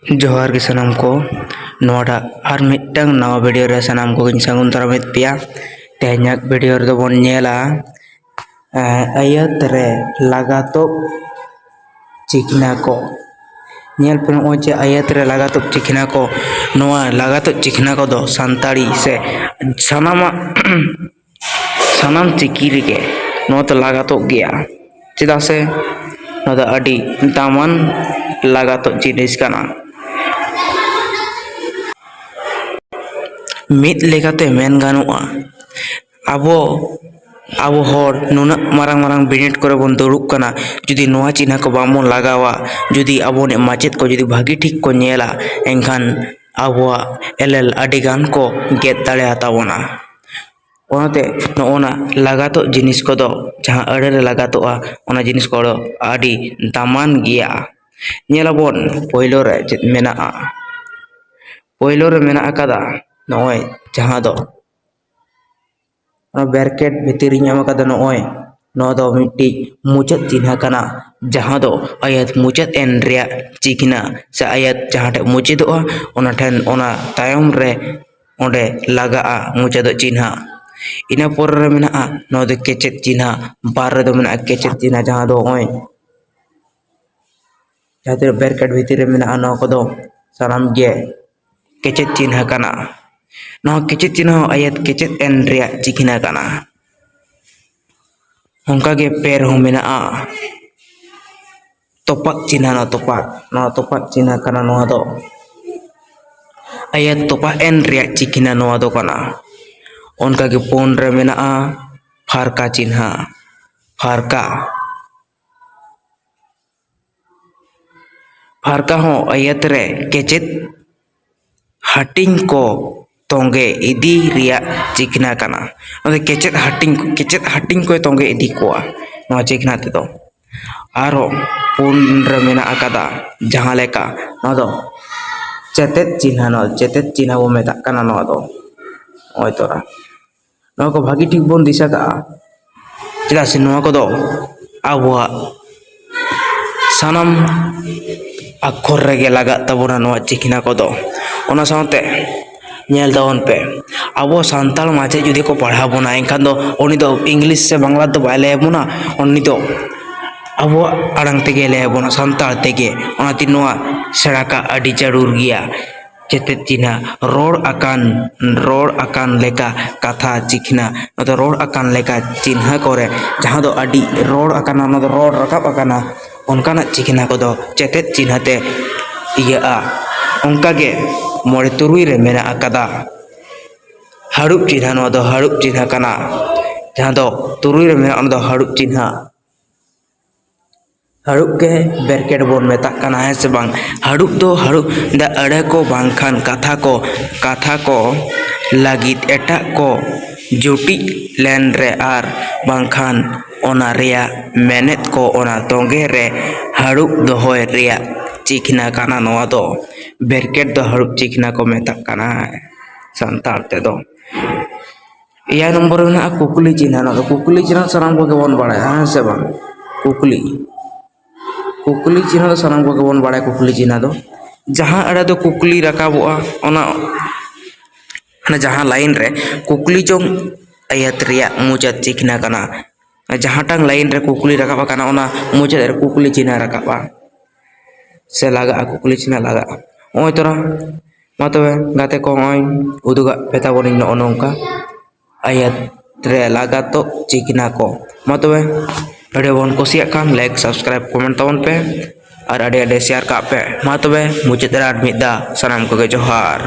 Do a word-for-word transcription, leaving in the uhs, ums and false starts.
ᱡᱚᱦᱟᱨ ᱜᱮ ᱥᱟᱱᱟᱢ ᱠᱚ, ᱱᱚᱣᱟᱴᱟᱜ ᱟᱨ ᱢᱤᱫᱴᱟᱝ ᱱᱟᱣᱟ ᱵᱷᱤᱰᱤᱭᱳ ᱨᱮ ᱥᱟᱱᱟᱢ ᱠᱚᱜᱮᱧ ᱥᱟᱹᱜᱩᱱ ᱫᱟᱨᱟᱢᱮᱫ ᱯᱮᱭᱟ᱾ ᱛᱮᱦᱮᱧᱟᱜ ᱵᱷᱤᱰᱤᱭᱳ ᱨᱮᱫᱚ ᱵᱚᱱ ᱧᱮᱞᱟ, ᱮᱸ, ᱟᱹᱭᱟᱹᱛ ᱨᱮ ᱞᱟᱜᱟᱛᱚᱜ ᱪᱤᱠᱷᱱᱟ ᱠᱚ᱾ ᱧᱮᱞ ᱯᱮ, ᱱᱚᱜᱼᱚᱭ ᱡᱮ ᱟᱹᱭᱟᱹᱛ ᱨᱮ ᱞᱟᱜᱟᱛᱚᱜ ᱪᱤᱠᱷᱱᱟ ᱠᱚ, ᱱᱚᱣᱟ ᱞᱟᱜᱟᱛᱚᱜ ᱪᱤᱠᱷᱱᱟ ᱠᱚᱫᱚ ᱥᱟᱱᱛᱟᱲᱤ ᱥᱮ ᱥᱟᱱᱟᱢᱟᱜ ᱥᱟᱱᱟᱢ ᱪᱤᱠᱤ ᱨᱮᱜᱮ ᱱᱚᱣᱟ ᱫᱚ ᱞᱟᱜᱟᱛᱚᱜ ᱜᱮᱭᱟ, ᱪᱮᱫᱟᱜ ᱥᱮ ᱱᱚᱣᱟ ᱫᱚ ᱟᱹᱰᱤ ᱫᱟᱢᱟᱱ ᱞᱟᱜᱟᱛᱚᱜ ᱡᱤᱱᱤᱥ ᱠᱟᱱᱟ᱾ ᱢᱤᱫ ᱞᱮᱠᱟᱛᱮ ᱢᱮᱱ ᱜᱟᱱᱚᱜᱼᱟ, ᱟᱵᱚ, ᱟᱵᱚ ᱦᱚᱲ ᱱᱩᱱᱟᱹᱜ ᱢᱟᱨᱟᱝ ᱢᱟᱨᱟᱝ ᱵᱤᱱᱤᱰ ᱠᱚᱨᱮ ᱵᱚᱱ ᱫᱩᱲᱩᱵ ᱠᱟᱱᱟ, ᱡᱩᱫᱤ ᱱᱚᱣᱟ ᱪᱤᱱᱦᱟᱹ ᱠᱚ ᱵᱟᱝᱵᱚᱱ ᱞᱟᱜᱟᱣᱟ, ᱡᱩᱫᱤ ᱟᱵᱚ ᱨᱮᱱ ᱢᱟᱪᱮᱫ ᱠᱚ ᱡᱩᱫᱤ ᱵᱷᱟᱹᱜᱤ ᱴᱷᱤᱠ ᱠᱚ ᱧᱮᱞᱟ, ᱮᱱᱠᱷᱟᱱ ᱟᱵᱚᱣᱟᱜ ᱮᱞᱮᱞ ᱟᱹᱰᱤ ᱜᱟᱱ ᱠᱚ ᱜᱮᱫ ᱫᱟᱲᱮᱭᱟᱛᱟ ᱵᱚᱱᱟ᱾ ᱚᱱᱟᱛᱮ ᱱᱚᱜᱼᱚ ᱱᱟ ᱞᱟᱜᱟᱛᱚᱜ ᱡᱤᱱᱤᱥ ᱠᱚᱫᱚ, ᱡᱟᱦᱟᱸ ᱟᱹᱲᱟᱹ ᱨᱮ ᱞᱟᱜᱟᱛᱚᱜᱼᱟ, ᱚᱱᱟ ᱡᱤᱱᱤᱥ ᱠᱚᱫᱚ ᱟᱹᱰᱤ ᱫᱟᱢᱟᱱ ᱜᱮᱭᱟ᱾ ᱧᱮᱞᱟᱵᱚᱱ ᱯᱳᱭᱞᱳ ᱨᱮ ᱪᱮᱫ ᱢᱮᱱᱟᱜᱼᱟ᱾ ᱯᱳᱭᱞᱳ ᱨᱮ ᱢᱮᱱᱟᱜ ᱟᱠᱟᱫᱟ ᱱᱚᱜᱼᱚᱭ ᱡᱟᱦᱟᱸ ᱫᱚ ᱚᱱᱟ ᱵᱨᱮᱠᱮᱴ ᱵᱷᱤᱛᱤᱨ ᱨᱤᱧ ᱮᱢ ᱟᱠᱟᱫᱟ ᱱᱚᱜᱼᱚᱭ, ᱱᱚᱣᱟ ᱫᱚ ᱢᱤᱫᱴᱤᱡ ᱢᱩᱪᱟᱹᱫ ᱪᱤᱱᱦᱟᱹ ᱠᱟᱱᱟ, ᱡᱟᱦᱟᱸ ᱫᱚ ᱟᱹᱭᱟᱹᱛ ᱢᱩᱪᱟᱹᱫ ᱮᱱ ᱨᱮᱭᱟᱜ ᱪᱤᱠᱷᱱᱟ ᱥᱮ ᱟᱹᱭᱟᱹᱛ ᱡᱟᱦᱟᱸ ᱴᱷᱮᱱ ᱢᱩᱪᱟᱹᱫᱚᱜᱼᱟ, ᱚᱱᱟ ᱴᱷᱮᱱ, ᱚᱱᱟ ᱛᱟᱭᱚᱢ ᱨᱮ ᱚᱸᱰᱮ ᱞᱟᱜᱟᱜᱼᱟ ᱢᱩᱪᱟᱹᱫᱚᱜ ᱪᱤᱱᱦᱟᱹ᱾ ᱤᱱᱟᱹ ᱯᱚᱨᱮ ᱨᱮ ᱢᱮᱱᱟᱜᱼᱟ ᱱᱚᱣᱟ ᱫᱚ ᱠᱮᱪᱮᱫ ᱪᱤᱱᱦᱟᱹ, ᱵᱟᱨ ᱨᱮᱫᱚ ᱢᱮᱱᱟᱜᱼᱟ ᱠᱮᱪᱮᱫ ᱪᱤᱱᱦᱟᱹ, ᱡᱟᱦᱟᱸ ᱫᱚ ᱱᱚᱜᱼᱚᱭ ᱡᱟᱦᱟᱸ ᱛᱤᱱᱟᱹᱜ ᱵᱨᱮᱠᱮᱴ ᱵᱷᱤᱛᱤᱨ ᱨᱮ ᱢᱮᱱᱟᱜᱼᱟ, ᱱᱚᱣᱟ ᱠᱚᱫᱚ ᱥᱟᱱᱟᱢ ᱜᱮ ᱠᱮᱪᱮᱫ ᱪᱤᱱᱦᱟᱹ ᱠᱟᱱᱟ᱾ ᱱᱚᱣᱟ ᱠᱮᱪᱮᱫ ᱪᱤᱱᱦᱟᱹ ᱦᱚᱸ ᱟᱹᱭᱟᱹᱛ ᱠᱮᱪᱮᱫ ᱮᱱ ᱨᱮᱭᱟᱜ ᱪᱤᱠᱷᱱᱟ ᱠᱟᱱᱟ᱾ ᱚᱱᱠᱟᱜᱮ ᱯᱮ ᱨᱮᱦᱚᱸ ᱢᱮᱱᱟᱜᱼᱟ ᱛᱚᱯᱟᱜ ᱪᱤᱱᱦᱟᱹ, ᱱᱚᱣᱟ ᱛᱚᱯᱟᱜ, ᱱᱚᱣᱟ ᱛᱚᱯᱟᱜ ᱪᱤᱱᱦᱟᱹ ᱠᱟᱱᱟ ᱱᱚᱣᱟ ᱫᱚ᱾ ᱟᱹᱭᱟᱹᱛ ᱛᱚᱯᱟᱜ ᱮᱱ ᱨᱮᱭᱟᱜ ᱪᱤᱠᱷᱱᱟ ᱱᱚᱣᱟ ᱫᱚ ᱠᱟᱱᱟ᱾ ᱚᱱᱠᱟᱜᱮ ᱯᱩᱱ ᱨᱮ ᱢᱮᱱᱟᱜᱼᱟ ᱯᱷᱟᱨᱠᱟ ᱪᱤᱱᱦᱟᱹ, ᱯᱷᱟᱨᱠᱟ᱾ ᱯᱷᱟᱨᱠᱟ ᱦᱚᱸ ᱟᱹᱭᱟᱹᱛ ᱨᱮ ᱠᱮᱪᱮᱫ ᱦᱟᱹᱴᱤᱧ ᱠᱚ ᱛᱚᱸᱜᱮ ᱤᱫᱤ ᱨᱮᱭᱟᱜ ᱪᱤᱠᱷᱱᱟ ᱠᱟᱱᱟ᱾ ᱚᱱᱟ ᱫᱚ ᱠᱮᱪᱮᱫ ᱦᱟᱹᱴᱤᱧ, ᱠᱮᱪᱮᱫ ᱦᱟᱹᱴᱤᱧ ᱠᱚᱭ ᱛᱚᱸᱜᱮ ᱤᱫᱤ ᱠᱚᱣᱟ ᱱᱚᱣᱟ ᱪᱤᱠᱷᱱᱟ ᱛᱮᱫᱚ᱾ ᱟᱨᱦᱚᱸ ᱯᱩᱱ ᱨᱮ ᱢᱮᱱᱟᱜ ᱟᱠᱟᱫᱟ ᱡᱟᱦᱟᱸ ᱞᱮᱠᱟ, ᱱᱚᱣᱟ ᱫᱚ ᱪᱮᱛᱮᱫ ᱪᱤᱱᱦᱟᱹ, ᱱᱚᱣᱟ ᱪᱮᱛᱮᱫ ᱪᱤᱱᱦᱟᱹ ᱵᱚ ᱢᱮᱛᱟᱜ ᱠᱟᱱᱟ ᱱᱚᱣᱟ ᱫᱚ᱾ ᱱᱚᱜᱼᱚᱭ ᱛᱚᱨᱟ ᱱᱚᱣᱟ ᱠᱚ ᱵᱷᱟᱹᱜᱤ ᱴᱷᱤᱠ ᱵᱚᱱ ᱫᱤᱥᱟᱹ ᱠᱟᱜᱼᱟ, ᱪᱮᱫᱟᱜ ᱥᱮ ᱱᱚᱣᱟ ᱠᱚᱫᱚ ᱟᱵᱚᱣᱟᱜ ᱥᱟᱱᱟᱢ ᱟᱠᱷᱚᱨ ᱨᱮᱜᱮ ᱞᱟᱜᱟᱜ ᱛᱟᱵᱚᱱᱟ ᱱᱚᱣᱟ ᱪᱤᱠᱷᱱᱟ ᱠᱚᱫᱚ᱾ ᱚᱱᱟ ᱥᱟᱶᱛᱮ ᱧᱮᱞ ᱛᱟᱵᱚᱱ ᱯᱮ, ᱟᱵᱚ ᱥᱟᱱᱛᱟᱲ ᱢᱟᱪᱮᱫ ᱡᱩᱫᱤ ᱠᱚ ᱯᱟᱲᱦᱟᱣ ᱵᱚᱱᱟ, ᱮᱱᱠᱷᱟᱱ ᱫᱚ ᱩᱱᱤ ᱫᱚ ᱤᱝᱞᱤᱥ ᱥᱮ ᱵᱟᱝᱞᱟ ᱫᱚ ᱵᱟᱭ ᱞᱟᱹᱭ ᱟᱵᱚᱱᱟ, ᱩᱱᱤ ᱫᱚ ᱟᱵᱚᱣᱟᱜ ᱟᱲᱟᱝ ᱛᱮᱜᱮ ᱞᱟᱹᱭ ᱟᱵᱚᱱᱟ, ᱥᱟᱱᱛᱟᱲ ᱛᱮᱜᱮ᱾ ᱚᱱᱟᱛᱮ ᱱᱚᱣᱟ ᱥᱮᱬᱟ ᱠᱟᱜ ᱟᱹᱰᱤ ᱡᱟᱹᱨᱩᱲ ᱜᱮᱭᱟ᱾ ᱪᱮᱛᱮᱫ ᱪᱤᱱᱦᱟᱹ, ᱨᱚᱲ ᱟᱠᱟᱱ, ᱨᱚᱲ ᱟᱠᱟᱱ ᱞᱮᱠᱟ ᱠᱟᱛᱷᱟ ᱪᱤᱠᱷᱱᱟ᱾ ᱱᱚᱣᱟ ᱫᱚ ᱨᱚᱲ ᱟᱠᱟᱱ ᱞᱮᱠᱟ ᱪᱤᱱᱦᱟᱹ ᱠᱚᱨᱮ, ᱡᱟᱦᱟᱸ ᱫᱚ ᱟᱹᱰᱤ ᱨᱚᱲ ᱟᱠᱟᱱᱟ, ᱚᱱᱟ ᱫᱚ ᱨᱚᱲ ᱨᱟᱠᱟᱵ ᱟᱠᱟᱱᱟ, ᱚᱱᱠᱟᱱᱟᱜ ᱪᱤᱠᱷᱱᱟ ᱠᱚᱫᱚ ᱪᱮᱛᱮᱫ ᱪᱤᱱᱦᱟᱹ ᱛᱮ ᱤᱭᱟᱹᱜᱼᱟ᱾ ᱚᱱᱠᱟᱜᱮ ᱢᱚᱬᱮ ᱛᱩᱨᱩᱭ ᱨᱮ ᱢᱮᱱᱟᱜ ᱟᱠᱟᱫᱟ ᱦᱟᱹᱲᱩᱵ ᱪᱤᱱᱦᱟᱹ᱾ ᱱᱚᱣᱟ ᱫᱚ ᱦᱟᱹᱲᱩᱵ ᱪᱤᱱᱦᱟᱹ ᱠᱟᱱᱟ, ᱡᱟᱦᱟᱸ ᱫᱚ ᱛᱩᱨᱩᱭ ᱨᱮ ᱢᱮᱱᱟᱜᱼᱟ, ᱚᱱᱟ ᱫᱚ ᱦᱟᱹᱲᱩᱵ ᱪᱤᱱᱦᱟᱹ᱾ ᱦᱟᱹᱲᱩᱵ ᱜᱮ ᱵᱨᱮᱠᱮᱴ ᱵᱚᱱ ᱢᱮᱛᱟᱜ ᱠᱟᱱᱟ, ᱦᱮᱸ ᱥᱮ ᱵᱟᱝ? ᱦᱟᱹᱲᱩᱵ ᱫᱚ ᱦᱟᱹᱲᱩᱵ ᱫᱟ ᱟᱹᱲᱟᱹ ᱠᱚ ᱵᱟᱝᱠᱷᱟᱱ ᱠᱟᱛᱷᱟ ᱠᱚ, ᱠᱟᱛᱷᱟ ᱠᱚ ᱞᱟᱹᱜᱤᱫ ᱮᱴᱟᱜ ᱠᱚ ᱡᱩᱴᱤᱡ ᱞᱮᱱ ᱨᱮ ᱟᱨ ᱵᱟᱝᱠᱷᱟᱱ ᱚᱱᱟ ᱨᱮᱭᱟᱜ ᱢᱮᱱᱮᱫ ᱠᱚ ᱚᱱᱟ ᱛᱚᱸᱜᱮ ᱨᱮ ᱦᱟᱹᱲᱩᱵ ᱫᱚᱦᱚᱭ ᱨᱮᱭᱟᱜ ᱪᱤᱠᱷᱱᱟ ᱠᱟᱱᱟ᱾ ᱱᱚᱣᱟ ᱫᱚ ᱵᱨᱮᱠᱮᱴ ᱫᱚ ᱦᱟᱹᱲᱩᱵ ᱪᱤᱠᱷᱱᱟ ᱠᱚ ᱢᱮᱛᱟᱜ ᱠᱟᱱᱟ ᱥᱟᱱᱛᱟᱲ ᱛᱮᱫᱚ᱾ ᱮᱭᱟᱭ ᱱᱚᱢᱵᱚᱨ ᱨᱮ ᱢᱮᱱᱟᱜᱼᱟ ᱠᱩᱠᱞᱤ ᱪᱤᱱᱦᱟᱹ᱾ ᱱᱚᱣᱟ ᱫᱚ ᱠᱩᱠᱞᱤ ᱪᱤᱱᱦᱟᱹ ᱥᱟᱱᱟᱢ ᱠᱚᱜᱮ ᱵᱚᱱ ᱵᱟᱲᱟᱭᱟ, ᱦᱮᱸ ᱥᱮ ᱵᱟᱝ? ᱠᱩᱠᱞᱤ, ᱠᱩᱠᱞᱤ ᱪᱤᱱᱦᱟᱹ ᱫᱚ ᱥᱟᱱᱟᱢ ᱠᱚᱜᱮ ᱵᱚᱱ ᱵᱟᱲᱟᱭᱟ᱾ ᱠᱩᱠᱞᱤ ᱪᱤᱱᱦᱟᱹ ᱫᱚ ᱡᱟᱦᱟᱸ ᱟᱹᱲᱟᱹ ᱫᱚ ᱠᱩᱠᱞᱤ ᱨᱟᱠᱟᱵᱚᱜᱼᱟ, ᱚᱱᱟ, ᱚᱱᱟ ᱡᱟᱦᱟᱸ ᱞᱟᱭᱤᱱ ᱨᱮ ᱠᱩᱠᱞᱤ ᱡᱚᱝ ᱟᱭᱟᱛ ᱨᱮᱭᱟᱜ ᱢᱩᱪᱟᱹᱫ ᱪᱤᱠᱷᱱᱟ ᱠᱟᱱᱟ᱾ ᱡᱟᱦᱟᱸᱴᱟᱝ ᱞᱟᱭᱤᱱ ᱨᱮ ᱠᱩᱠᱞᱤ ᱨᱟᱠᱟᱵ ᱟᱠᱟᱱᱟ, ᱚᱱᱟ ᱢᱩᱪᱟᱹᱫ ᱨᱮ ᱠᱩᱠᱞᱤ ᱪᱤᱱᱦᱟᱹ ᱨᱟᱠᱟᱵᱼᱟ ᱥᱮ ᱞᱟᱜᱟᱜᱼᱟ, ᱠᱩᱠᱞᱤ ᱪᱤᱱᱦᱟᱹ ᱞᱟᱜᱟᱜᱼᱟ᱾ ᱱᱚᱜᱼᱚᱭ ᱛᱚᱨᱟ, ᱢᱟ ᱛᱚᱵᱮ ᱜᱟᱛᱮ ᱠᱚ, ᱱᱚᱜᱼᱚᱭ ᱩᱫᱩᱜᱟᱜ ᱯᱮ ᱛᱟᱵᱚᱱᱤᱧ ᱱᱚᱜᱼᱚ ᱱᱚᱝᱠᱟ ᱟᱭᱟᱛ ᱨᱮ ᱞᱟᱜᱟᱛᱚᱜ ᱪᱤᱠᱷᱱᱟ ᱠᱚ᱾ ᱢᱟ ᱛᱚᱵᱮ, ᱵᱷᱤᱰᱤᱭᱳ ᱵᱚᱱ ᱠᱩᱥᱤᱭᱟᱜ ᱠᱷᱟᱱ like, subscribe, comment ᱛᱟᱵᱚᱱ ᱯᱮ ᱟᱨ ᱟᱹᱰᱤ ᱟᱹᱰᱤ share ᱠᱟᱜ ᱯᱮ᱾ ᱢᱟ ᱛᱚᱵᱮ, ᱢᱩᱪᱟᱹᱫ ᱨᱮ ᱟᱨ ᱢᱤᱫ ᱫᱷᱟᱣ ᱥᱟᱱᱟᱢ ᱠᱚᱜᱮ ᱡᱚᱦᱟᱨ᱾